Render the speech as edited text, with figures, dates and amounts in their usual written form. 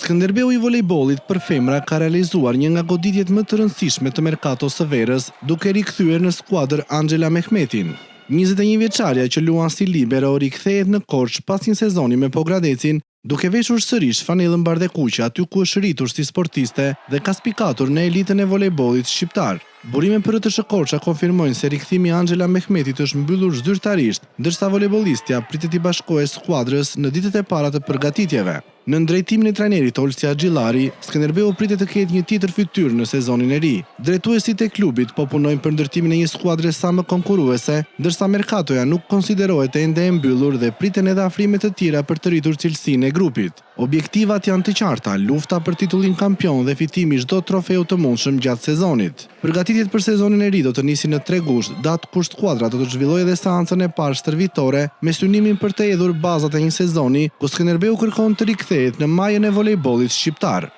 Skënderbeu i volejbollit për femra ka realizuar një nga goditjet më të rëndësishme të merkatos së verës, duke rikthyer në skuadër Anxhela Mehmetin. 21 vjeçarja që luan si libero rikthehet në Korçë pas një sezoni me Pogradecin, duke veshur sërish fanellën bardhekuqe aty ku është rritur si sportiste dhe ka spikatur në elitën e volejbollit shqiptar. Burime për RTSH Korça konfirmojnë se rikthimi i Anxhela Mehmetit është mbyllur zyrtarisht, ndërsa volejbollistja pritet t'i bashkohet skuadrës në ditët e para të përgatitjeve. Nën drejtimin e trajnerit Olsi Haxhillari, Skënderbeu pritet të ketë një tjetër fytyrë në sezonin e ri. Drejtuesit e klubit po punojnë për ndërtimin e një skuadre sa më konkurruese, ndërsa merkatoja nuk konsiderohet ende e mbyllur dhe priten edhe afrime të tjera për të rritur cilësinë e grupit. Objektivat janë të qarta, lufta për titullin kampion dhe fitimi i çdo trofeu të mundshëm gjatë sezonit. Përgatitjet për sezonin e ri do të nisin në 3 gusht, datë kur skuadra do të zhvillojë edhe seancën e parë stërvitore me synimin për të hedhur bazat e një sezoni ku Skënderbeu kërkon të rikthehet në majën e volejbollit shqiptar.